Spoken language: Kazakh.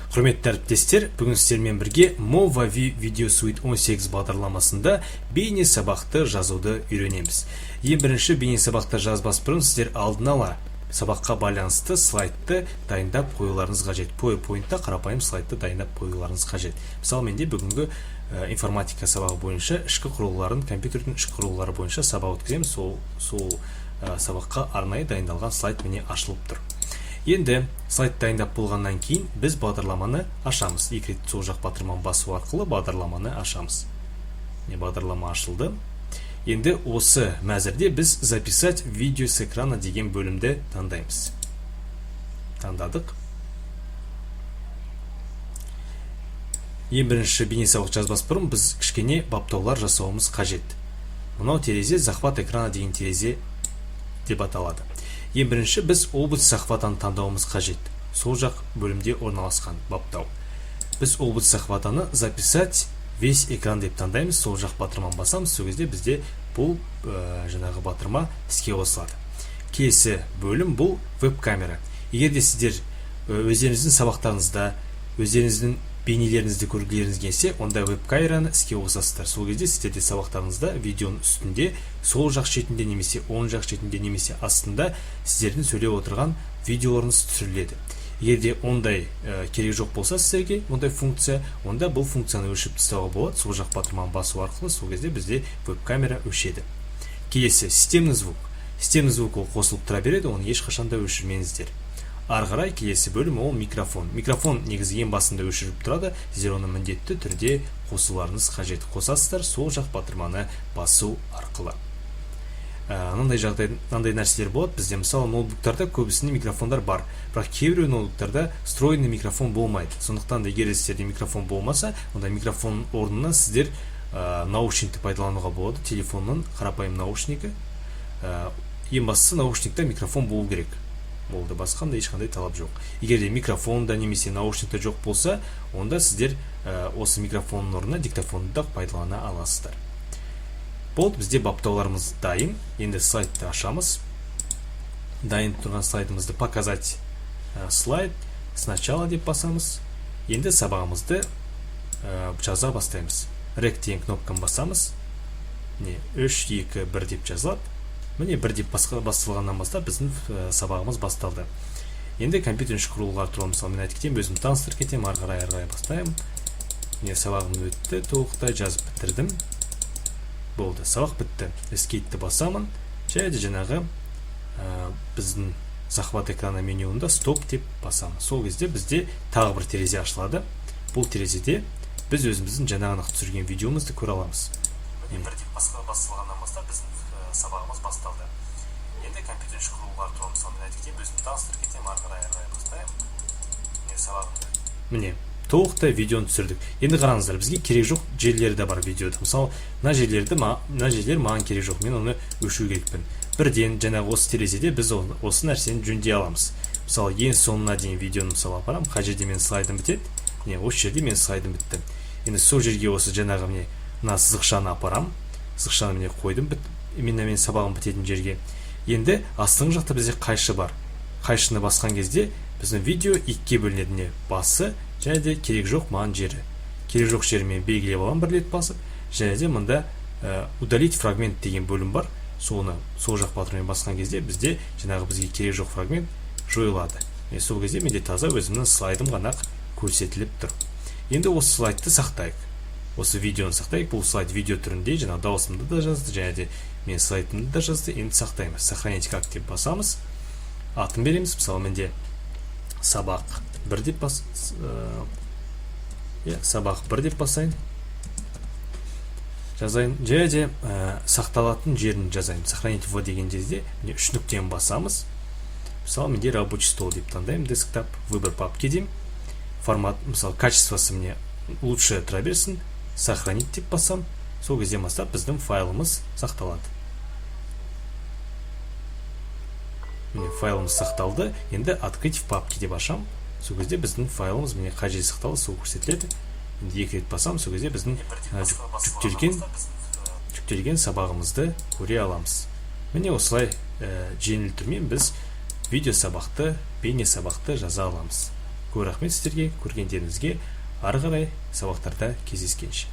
Құрметті әріптестер, бүгін сіздермен бірге Movavi Video Suite 18 бағдарламасында бейне сабақты жазуды үйренеміз. Ең бірінші, бейне сабақты жазбас бұрын сіздер алдын ала сабаққа байланысты слайдты дайындап қоюларыңыз қажет. PowerPoint-та қарапайым слайдты дайындап қоюларыңыз қажет. Мысалы, менде бүгінгі информатика сабағы бойынша ішкі құрылғыларын, компьютердің ішкі құрылғылары бойынша сабақ өткіземіз. Сол сабаққа арнайы дайындалған слайд міне ашылып тұр. Енді слайд дайындап болғаннан кейін біз бағдарламаны ашамыз. Екі рет сол жақ батырманы басу арқылы бағдарламаны ашамыз. Міне, бағдарлама ашылды. Енді осы мәзірде біз «Записать видео с экрана» деген бөлімді таңдаймыз. Таңдадық. Ең бірінші, бейнесабақ жазбас бұрын біз кішкене баптаулар жасауымыз қажет. Мынау терезе «Захват экрана» деген терезе деп аталады. Ең бірінші біз область захватаны таңдауымыз қажет. Сол жақ бөлімде орналасқан баптау. Біз область захватаны «Записать весь экран» деп таңдаймыз. Сол жақ батырманы басамыз. Сол кезде бізде бұл жаңағы батырма іске қосылады. Келесі бөлім — бұл веб-камера. Егер де сіздер өздеріңіздің сабақтарыңызда өздеріңіздің бейнелеріңізді көргілеріңіз келсе, онда веб-камераны іске қосасыздар. Сол кезде сіздерде сабақтарыңызда видеоның үстінде, сол жақ шетінде немесе оң жақ шетінде немесе астында сіздердің сөйлеп отырған видеоларыңыз түсіріледі. Егер де ондай керек жоқ болса сіздерге ондай функция, онда бұл функцияны өшіріп тастауға болады сол жақ батырманы басу арқылы. Сол кезде бізде веб-камера өшеді. Келесі — системный звук. Системный звук ол қосылып тұра береді, оны ешқашан да өшірмеңіздер. Ары қарай келесі бөлім — ол микрофон. Микрофон негізі ең басында өшіріп тұрады. Сіздер оны міндетті түрде қосуларыңыз қажет. Қосасыздар сол жақ батырманы басу арқылы. Мынандай жағдай, мынандай нәрселер болады бізде. Мысалы, ноутбуктарда көбісінде микрофондар бар, бірақ кейбір ноутбуктарда встроенный микрофон болмайды. Сондықтан да егер сіздерде микрофон болмаса, онда микрофон орнына сіздер наушникті пайдалануға болады, телефонның қарапайым наушнигі. Ең бастысы, наушникта микрофон болу керек болды, басқа ешқандай талап жоқ. Егер де микрофон да немесе наушник та жоқ болса, онда сіздер осы микрофонның орнына диктофонды да пайдалана аласыздар. Болды, бізде баптауларымыз дайын. Енді слайдты ашамыз. Дайын тұрған слайдымызды «Показать слайд сначала» деп басамыз. Енді сабағымызды жаза бастаймыз. «Рек» деген кнопканы басамыз. Міне, 3, 2, 1 деп жазылады. Міне, 1 деп басылғаннан бастап біздің сабағымыз басталды. Енді компьютер ішкі құрылғылар туралы, мысалы, мен айтып кетемін, өзім таныстырып кетемін. Ары қарай бастаймын. Міне, сабағым өтті, толықтай жазып бітірдім. Болды, сабақ бітті. Escape-ті басамын және де жаңағы біздің «Захват экрана» менюында «Стоп» деп басамын. Сол кезде бізде тағы бір терезе ашылады. Бұл терезеде біз өзіміздің жаңағы түсірген видеомызды көре аламыз. Міне, 1 деп басылғаннан бастап біздің сабағымыз басталды. Енді компьютер ішкі құрылғылар туралы, мысалы, мен айтып кетемін, өзім таныстырып кетемін. Ары қарай бастаймын. Міне, сабағым, міне, толықтай видеоны түсірдік. Енді қараңыздар, бізге керек жоқ жерлері де бар видеода. Мысалы, мына жерлер маған керек жоқ, мен оны өшіру керекпін. Бірден жаңағы осы терезеде біз осы нәрсені жөндей аламыз. Мысалы, ең соңына дейін видеоны, мысалы, апарамын. Қай жерде менің слайдым бітеді? Міне, осы жерде менің слайдым бітті. Енді сол жерге осы жаңағы, міне, мына сызықшаны апарамын. Сызықшаны, міне, қойдым именно менің сабағым бітетін жерге. Енді астыңғы жақта бізде қайшы бар. Қайшыны басқан кезде біздің видео екіге бөлінеді. Міне, басы және де керек жоқ маған жері. Керек жоқ жерін мен белгілеп аламын бір рет басып. Және де мында «Удалить фрагмент» деген бөлім бар. Соны сол жақ батырмен басқан кезде бізде жаңағы бізге керек жоқ фрагмент жойылады. Міне, сол кезде менде таза өзімнің слайдым ғана көрсетіліп тұр. Енді осы слайдты сақтайық, осы видеоны сақтайық. Бұл слайд видео түрінде жаңағы дауысымды да жазды және де мен слайдымды да жазды. Енді сақтаймыз. «Сохранить как» деп басамыз, атын береміз. Мысалы, менде сабақ 1 деп бас, иә, сабақ 1 деп басайын, жазайын және де сақталатын жерін жазайын. «Сохранить в» деген жерде, міне, үш нүктені басамыз. Мысалы, менде «Рабочий стол» деп таңдаймын, «Десктоп», «Выбор папки» деймін. Формат, мысалы, качествосы, міне, лучшее тұра берсін. «Сохранить» деп бассам, сол кезден бастап біздің файлымыз сақталады. Міне, файлымыз сақталды. Енді «Открыть в папке» деп ашам. Сол кезде біздің файлымыз, міне, қай жерде сақталды, сол көрсетіледі. Енді екі рет басамын. Сол кезде біздің жүктелген сабағымызды көре аламыз. Міне, осылай жеңіл түрмен біз видео сабақты, бейне сабақты жаза аламыз. Көп рахмет сіздерге көргендеріңізге. Ары қарай сабақтарда кездескенше.